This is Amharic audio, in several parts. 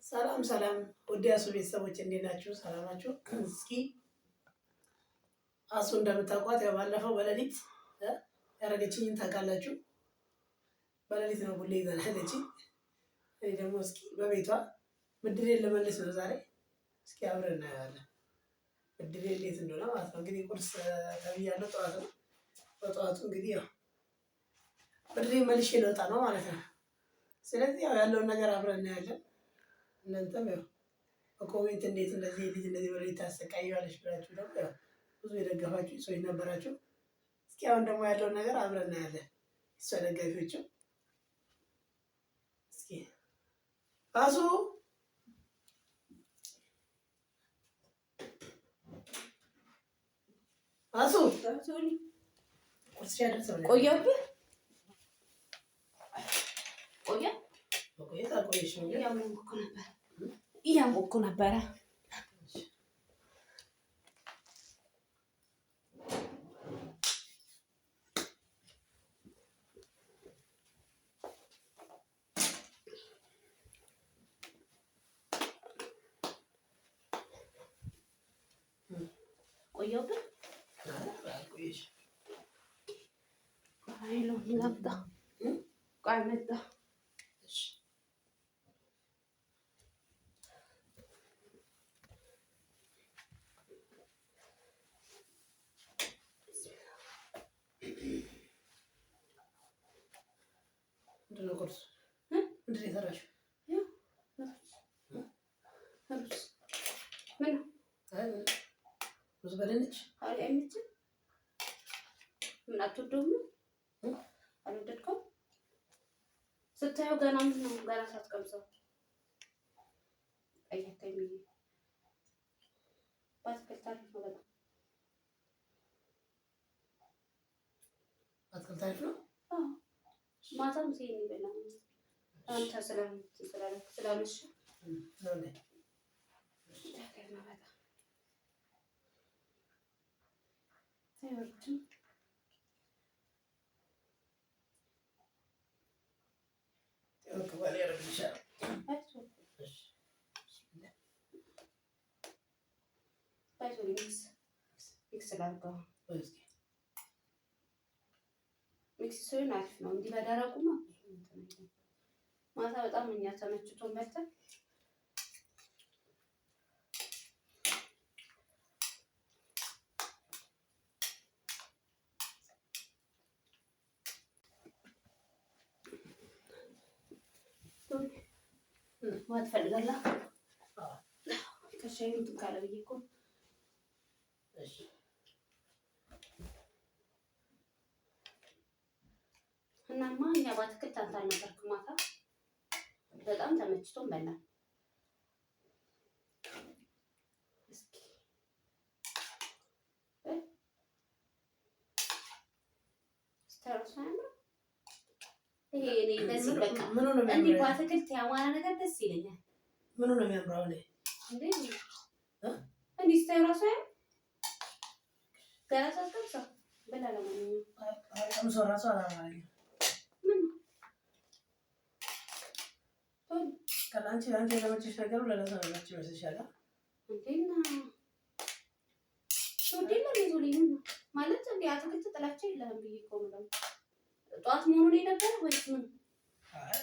ሰላም ሰላም ውድ ያሱ ቤተሰቦች እንዴት ናችሁ? ሰላም ናችሁ? እስኪ አሱ እንደምታውቋት ያው ባለፈው በሌሊት ያደረገችኝን ታውቃላችሁ። በሌሊት ነው ቡሌ ይዘን ያለችኝ። እኔ ደግሞ እስኪ በቤቷ ብድሬን ልመልስ ነው ዛሬ። እስኪ አብረን እናየዋለን ብድሬ እንዴት እንደሆነ ማለት ነው። እንግዲህ ቁርስ ተብያለሁ፣ ጠዋት ነው። በጠዋቱ እንግዲህ ያው ብድሬን መልሼ ልወጣ ነው ማለት ነው። ስለዚህ ያው ያለውን ነገር አብረን እናያለን። እናንተም ያው በ comment እንዴት እንደዚህ ልጅ እንደዚህ በሌሊት ታሰቃየዋለች ብላችሁ ደግሞ ያው ብዙ የደገፋችሁ ሰዎች ነበራችሁ። እስኪ አሁን ደግሞ ያለውን ነገር አብረን እናያለን። እሷ ደጋፊዎችም እስኪ አሱ አሱ ቁርስ ያደርሰው ቆየብህ ቆየ መቆየት አልቆየሽም ግን እያሞቅኩ ነበረ። ቆየሁብህ። አልቆየሽም። ቆይ ሎሚ ላምጣ። ቆይ መጣ። እሺ ምንድን ነው ቁርስ? ምንድን ነው የሰራሽው? ሩዝ ምን ነው? አይ ሩዝ በድንች አይ አይመችም። ምን አትወደውም? አልወደድከውም? ስታየው ገና ምን ነው ገና ሳትቀምሰው ጠየቀኝ ብዬ በአትክልት አሪፍ ነው በጣም። አትክልት አሪፍ ነው። አዎ ማታም ሲሄድ ይበላል። አንተ ስላመሸ ነው እንዴ? ነገር ነው በጣም አይወርድም። ያው ያደርግልሻል። አይዞህ እሺ አይዞህ mix mix ላድርገው። እስኪ mix ሲሆን አሪፍ ነው። እንዲህ በደረቁማ ብዙ እንትን አይልም። ማታ በጣም እኛ ተመችቶን በልተን ውሃ ትፈልጋለህ? አዎ። ከሻዩ እንትን ካለ ብዬ እኮ ነው። እሺ እናማ እኛ በአትክልት አንተ አልነበርክም ማታ። በጣም ተመችቶን በላን። እስኪ ስታሮስ አያምርም? ይሄ እኔ እንደዚህ በቃ ምኑ ነው እንዲህ የሚያምረው? በአትክልት ያማረ ነገር ደስ ይለኛል። ምኑ ነው የሚያምረው? እኔ እንዴ እ? እንዲህ ስታዩ እራሱ አያምርም? ገና ሳትቀምሰው ብላ። ለማንኛውም ቀምሶ እራሱ አላማረኝም። ምን ነው ቶሎ ከአንቺ አንቺ የተመቸሽ ነገር ለለሰው ነው ይመስልሻል? እንዴና ትወድ የለ እንዴ ዞሊ? ምን ነው ማለት እንዴ አትክልት ጥላቻ የለህም ብዬ እኮ ነው። ደግሞ ጠዋት መሆኑን የነበረ ወይስ ምን? አይ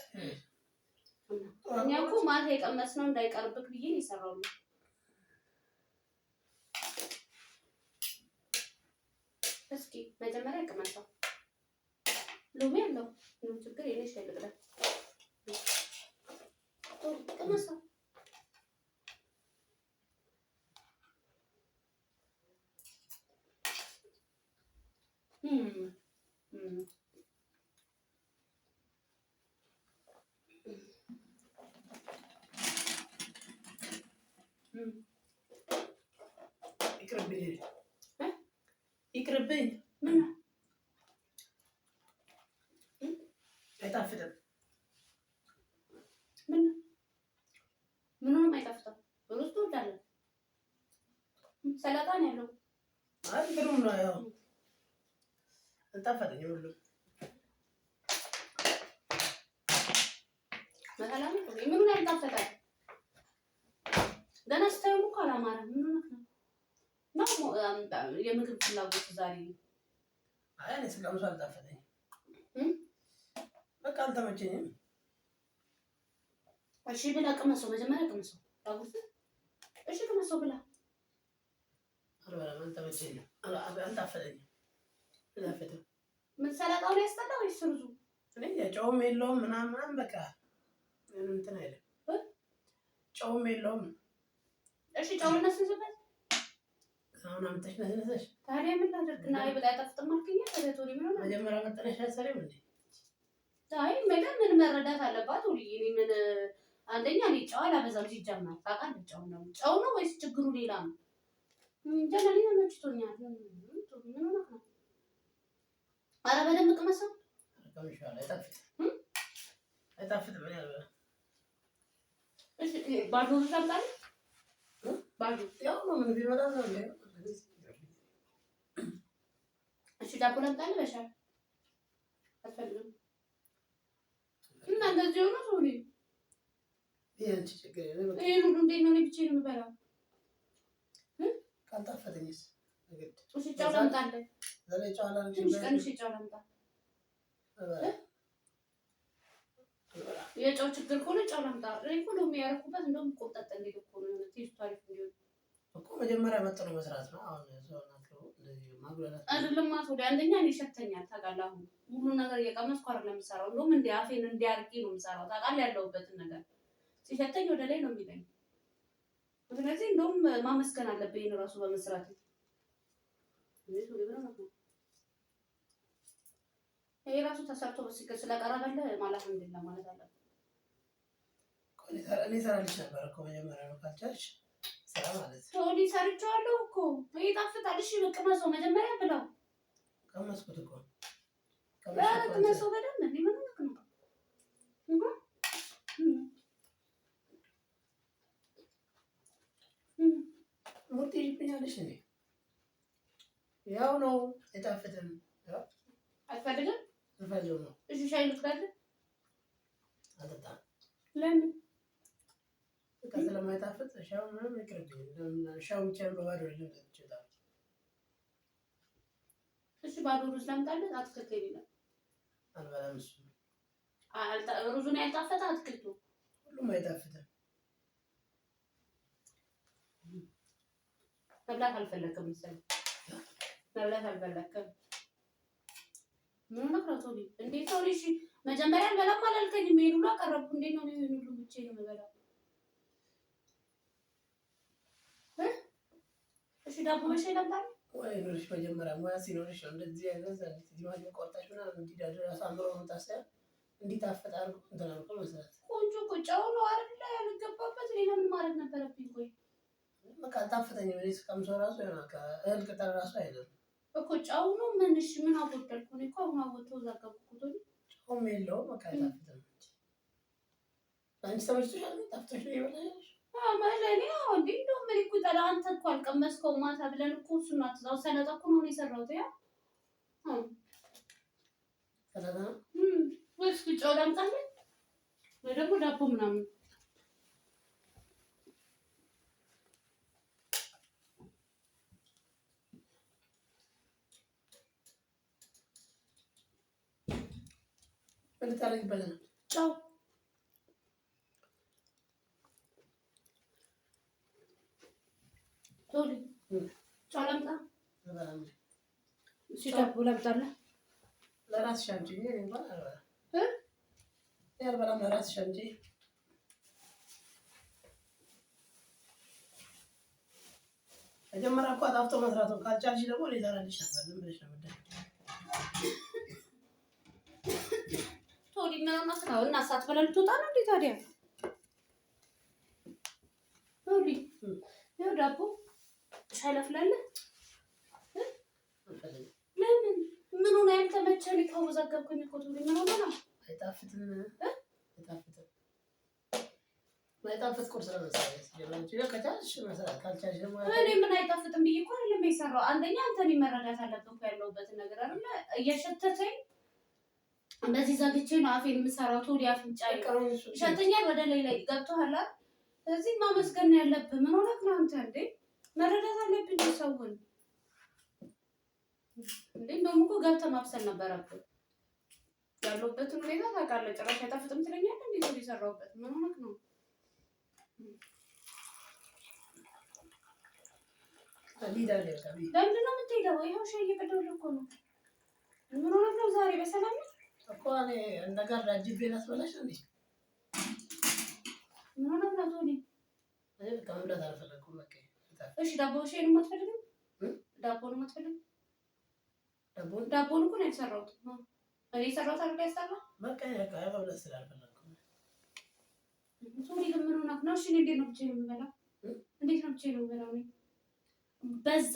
እኛ እኮ ማታ የቀመስነው እንዳይቀርብክ ብዬ ነው የሰራሁልህ። እስኪ መጀመሪያ ቅመሰው። ሎሚ አለው ምንም ችግር የለ። ሻይ ልቅዳ። ጥሩ ቅመሰው። እም እም እም ይቅርብኝ እ? ይቅርብኝ። ምን ነው? አይጣፍጥም። ምን ነው? ምኑንም አይጣፍጥም። ሩዝ ትወዳለህ? ሰላጣ ነው ያለው። አይ ግሩም ነው። ያው አልጣፈጠኝም ሁሉ መሰላም ምኑን ያልጣፈጣል? አላማረም? ምን ሆነህ ነው? ነው የምግብ ፍላጎት ዛሬ? አይ እኔ ስቀምሰው አልጣፈጠኝም። በቃ አልተመቸኝም። እሺ ብላ ቅመሰው፣ መጀመሪያ ቅመሰው። ላጉርስ። እሺ ቅመሰው ብላ። አልበላም፣ አልተመቸኝም፣ አልጣፈጠኝም። አልጣፈጠም። ምን ሰላጣው ነው ያስጠላ ወይስ ሩዙ? እኔ ጨውም የለውም ምናምን ምናምን በቃ ምንም እንትን አይልም። ጨውም የለውም። እሺ ጨው እናስንስበት። አሁን አምጥተሽ ነስነሰሽ። ታዲያ ምን ላድርግ? እና አይ በጣም አይጣፍጥም አልከኝ። ታዲያ ቶኒ ምን ሆነ? መጀመሪያ መጠነሽ አትሰሪም እንዴ? አይ መገን ምን መረዳት አለባት? ሁሉ እኔ ምን አንደኛ እኔ ጨው አላበዛም ሲጀመር ታውቃለህ። ጨው ነው ጨው ነው ወይስ ችግሩ ሌላ ነው? እንጃ ለኔ ተመችቶኛል። ምን ሆነህ ነው? ኧረ በደንብ ቅመሰው። ቀምሼዋለሁ። አይጣፍጥም፣ አይጣፍጥም። እኔ አልበላም። እሺ ባዶ ሩዝ አምጣልኝ። ባዶ ያው ነው ምን ቢመጣ ነው እንዴ? እሺ ዳቦ ላምጣልህ? በሻይ አትፈልግም? እና እንደዚህ ሆኖ ሶሪ ይሄ አንቺ ችግር የለም። በቃ ይሄን ሁሉ እንዴት ነው እኔ ብቻዬን የምበላው? ካልጣፈጠኝስ ግድ እሺ ጨው ላምጣልህ። ዛሬ ጨው አላደርግም። ትንሽ ቀንሼ ጨው ላምጣ። አልበላም። አልበላም። የጨው ችግር ከሆነ ጨው ላምጣ። እኔ እኮ ሎሚ ያደረኩበት እንደውም ቆጠጥ እንዲል እኮ ነው የሆነ taste ኡ አሪፍ እንዲሆን እኮ መጀመሪያ መጥኖ መስራት ነው። አሁን ሰውን አቅርቦ እንደዚህ ማጉላላት አይደለም። አቶ አንደኛ እኔ ይሸተኛል ታውቃለህ። አሁን ሁሉ ነገር እየቀመስኩ አይደለም የምሰራው። እንደውም እንደ አፌን እንዲያርጌ ነው የምሰራው ታውቃለህ። ያለሁበትን ነገር ሲሸተኝ ወደ ላይ ነው የሚለኝ። ስለዚህ እንደውም ማመስገን አለብኝ ይሄን እራሱ በመስራት። ይሄ ራሱ ተሰርቶ ስለቀረበልህ ማለት ምንድን ማለት አለብህ። እኔ እሰራልሽ ነበር እኮ መጀመሪያ ነው። ካልቻልሽ ስራ ማለት ነው። ቶኒ ሰርቼዋለሁ እኮ ይጣፍጣል። እሺ ቅመሰው መጀመሪያ ብለው። ቀመስኩት እኮ ኧረ ቅመሰው በደንብ። እንደ ምን ሆነህ ነው? ሙርጥ ይዥብኛለሽ እንዴ? ያው ነው አይጣፍጥም። አትፈልግም? አልፈልግም ነው። እሺ ሻይ ልቅዳልህ? አልጠጣም። ለምን? በቃ ስለማይጣፍጥ ሻዩ ምንም ይቅርብኝ። ሻዩ ብቻዬን በባዶ ሆዴ ጠጥቼ እወጣለሁ። እሺ ባዶ ሩዝ ላምጣልህ? አትክልት የሌለው አልበላም። እሱ ሩዙን ያልጣፈጠ አትክልቱ ሁሉም አይጣፍጥም። መብላት አልፈለክም መሰለኝ። መብላት አልፈለክም። ምን ሆነህ ነው ቶኒ? እንዴት ቶኒ? እሺ መጀመሪያ አልበላም አላልከኝም? ይሄን ሁሉ አቀረብኩ። እንዴት ነው ይሄን ሁሉ ብቻዬን የምበላው? እሺ ዳቦ በሻይ ላምጣልህ? ወይ ኖርሽ መጀመሪያ ሙያ ሲኖርሽ ነው እንደዚህ አይነት ቲማቲም ቆርጠሽ ምናምን እንዲዳድር አሳምሮ መምጣት ሳይሆን እንዲጣፍጥ አድርጎ እንትን አድርጎ መስራት። ቆንጆ እኮ ጨው ነው አይደለ ያልገባበት። ሌላ ምን ማድረግ ነበረብኝ? ቆይ በቃ አልጣፈጠኝም። እኔ ስቀምሰው እራሱ የሆነ እህል ቅጠል እራሱ አይልም እኮ ጨው ነው። ምን እሺ ምን አጎደልኩ? እኔ እኮ አሁን አወጥተው ዘገብኩ እኮ ቶኒ። ጨውም የለውም። በቃ አይጣፍጥም። አንቺ ተመችቶሻል? ጣፍጦሽ ነው የበላሽ? ማለት እኔ አዎ፣ እንዴ እንደውም እኔ እኮ ጠላ አንተ እኮ አልቀመስከውም ማታ ብለን እኮ እሱን አትዛው ሰላጣ እኮ ነው የሰራሁት። ያ ሰላጣ ነው። ወይስ ጨው ላምጣልህ ወይ ደግሞ ዳቦ ምናምን? ምን ልታደርጊበት ነው? ጨው ቶሊ ጨው ላምጣ? አልበላም። እሺ ዳቦ ላምጣልህ? ለራስሽ አምጪ እንጂ እኔ እንኳን አልበላም። እኔ አልበላም። ለራስሽ አምጪ። መጀመሪያ እኮ አጣፍጦ መስራት ነው። ካልቻልሽ ደግሞ እኔ እሰራልሽ ነበር። ዝም ብለሽ ነው የምትደፍሪው። ቶሊ ምን ሆነህ ነው? እና ሳትበላ ልትወጣ ነው እንዴ ታዲያ? ቶሊ ይኸው ዳቦ ሻይ ላፍላለህ? አልፈልግም። ለምን? ምን ሆነ ያልተመቸህ? እኔ ተወዛገብኩኝ እኮ ቶሊ። ምን ሆነ ነው? አይጣፍጥም። አይጣፍጥም። ማይጣፍጥ ቁርስ ነው መሰለኝ። ከቻልሽ መስራት ካልቻልሽ ደግሞ እኔ ምን አይጣፍጥም ብዬ እኮ አይደለም የሰራው። አንደኛ አንተ እኔ መረዳት አለብህ እኮ ያለሁበትን ነገር አይደለ? እየሸተተኝ እንደዚህ ዘግቼ ነው አፌን የምሰራው። ቶሊ አፍንጫ ይሸተኛል። ወደ ላይ ላይ ገብቶሃል አይደል? ስለዚህ ማመስገን ነው ያለብህ። ምን ሆነህ ነው አንተ እንዴ? መረዳት አለብህ እንጂ ሰውን እንዴ። እንደውም እኮ ገብተህ ማብሰል ነበረብህ። ያለሁበትን ሁኔታ ታውቃለህ። ጭራሽ አይጣፍጥም ትለኛለህ እንዴ? ሰው የሰራሁበት ምን ሆነህ ነው? ለምንድን ነው የምትሄደው? ይኸው ሻይ እየቀዳሁልህ እኮ ነው። ምን ሆነህ ነው ዛሬ? በሰላም ነው እኮ እኔ እንደ ጋር አጅቤ ላስበላሽ ነው እንዴ? ምን ሆነህ ነው ቶኒ? እኔ በቃ መብላት አልፈለኩም። በቃ እሺ፣ ዳቦ ሻይን አትፈልግም? ዳቦን አትፈልግም? ዳቦን ዳቦን እኮ ነው ያልሰራሁት እኔ የሰራሁት አይደል? ያሰራ በቃ በቃ መብላት ስላልፈለኩ ሶሪ። ግን ምን ሆነህ ነው? እሺ እኔ እንዴት ነው ብቻዬን የምበላው? እንዴት ነው ብቻዬን የምበላው? እኔ በዛ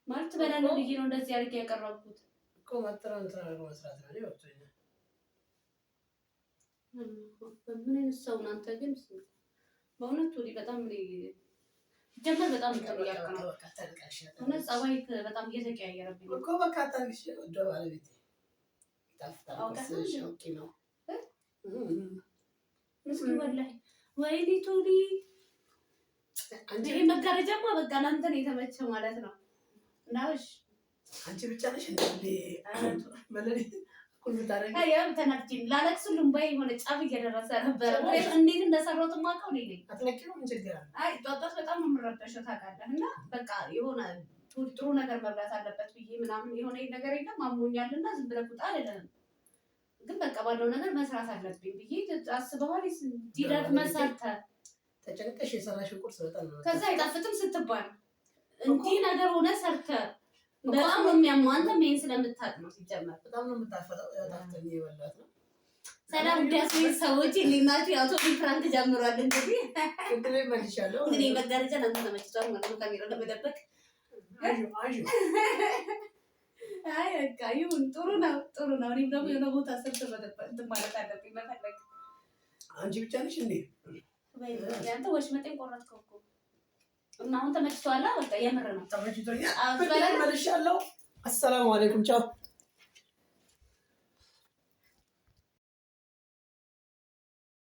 ማለት ትበላለህ ብዬ ነው እንደዚህ አድርጌ ያቀረብኩት እኮ። መጥረው እንትን አድርጎ መስራት ነው። እኔ ወጥቶኛል። ምን አይነት ሰው ነህ አንተ ግን? በእውነት ቶሊ በጣም ጀመር በጣም እንትን እያልክ ነው። እውነት ጸባይ በጣም እየተቀያየረብኝ ነው እኮ። በቃ አታልቅሽ። ወደ ባለቤቴ ይጣፍጣል። አውቄ ነው። እስኪ ወላሂ ወይኔ ቶሊ፣ ይሄ መጋረጃማ በቃ ለአንተ ነው የተመቸ ማለት ነው። እና እሺ አንቺ ብቻ ነሽ እንዴ? መለሌት እኩል ብታደርጊ ያው ተናድጄ ላለቅስ ሁሉም ባይ የሆነ ጫፍ እየደረሰ ነበረ። እንዴት እንደሰራሁት የማውቀው እኔ ነኝ። አትለቂውም? ምን ችግር አለ? አይ ጧጧት በጣም ነው የምረበሸው ታውቃለህ። እና በቃ የሆነ ጥሩ ነገር መብላት አለበት ብዬ ምናምን የሆነ ነገር የለም አሞኛል እና ዝም ብለህ ቁጣ አልልህም፣ ግን በቃ ባለው ነገር መስራት አለብኝ ብዬ አስበዋል። ዲዳት ሰርተህ ተጨንቀሽ የሰራሽው ቁርስ በጣም ነው። ከዛ አይጣፍጥም ስትባል እንዲህ ነገር ሆነ ሰርተህ በጣም ነው የሚያመው። አንተም ይሄን ስለምታውቅ ነው ሲጀመር። በጣም ነው የምታፈጠው። ጣፍጠኝ የበላት ነው። ሰላም ዲያስፖራ ሰዎች እንዴት ናችሁ? ያው ቶኒ prank ጀምሯል። እንግዲህ ቅድሜ መልሻለሁ። እንግዲህ መጋረጃ ለአንተ ተመችቷል ማለት ነው፣ ካሜራ ለመደበቅ። አይ በቃ ይሁን፣ ጥሩ ነው፣ ጥሩ ነው። እኔም ደግሞ የሆነ ቦታ ስልክ እንትን ማለት አለብኝ መፈለግ። አንቺ ብቻ ነሽ እንዴ? አንተ ወሽመጤን ቆረጥከው እኮ እና አሁን ተመችቷል። በቃ የምር ነው ተመችቶኛል። መልሻለሁ። አሰላሙ አለይኩም ቻው።